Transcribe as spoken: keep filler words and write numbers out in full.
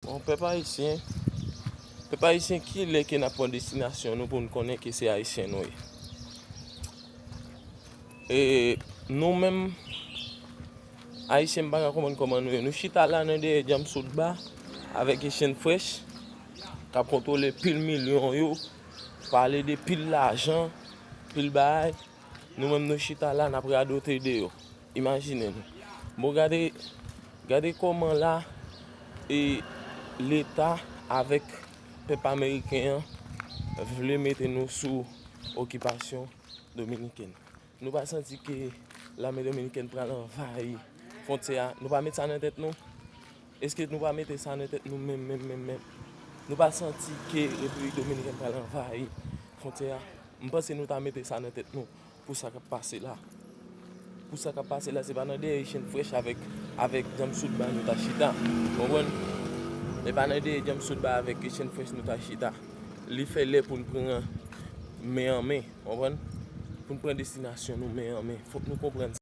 Bon, pèp ayisyen, pèp ayisyen, ki lè ke n ap pran destinasyon nou pou n konnen ke se ayisyen nou ye? E nou menm, ayisyen, m pa ka konprann kòman nou ye. Nou chita la nan dèyè Djanm Soudba avèk Echann Frèch, k ap kontwole pil milyon yo, pale de pil lajan, pil bagay. Nou menm, nou chita la, n ap radote de yo. Imajine nou. Bon, gade, gade kòman la, e Leta avèk pèp ameriken an vle mete nou sou okipasyon dominikèn. Nou pa santi ke lame dominikèn pral anvayi fwontyè a? Nou pa met sa nan tèt nou? Èske nou pa mete sa nan tèt nou menm, menm, menm, menm? Nou pa santi ke Repiblik Dominikèn pral anvayi fwontyè a? M panse nou ta mete sa nan tèt nou pou sa k ap pase la. Pou sa k ap pase la, se pa nan dèyè Echann Frèch avèk, avèk Djanm Soudba nou ta chita. Konprann? E pa nan dèyè Djanm Soudba avèk Echann Frèch nou ta chita. Li fè lè pou n pran men an men, konprann? Pou n pran destinasyon nou men an men. Fòk nou konprann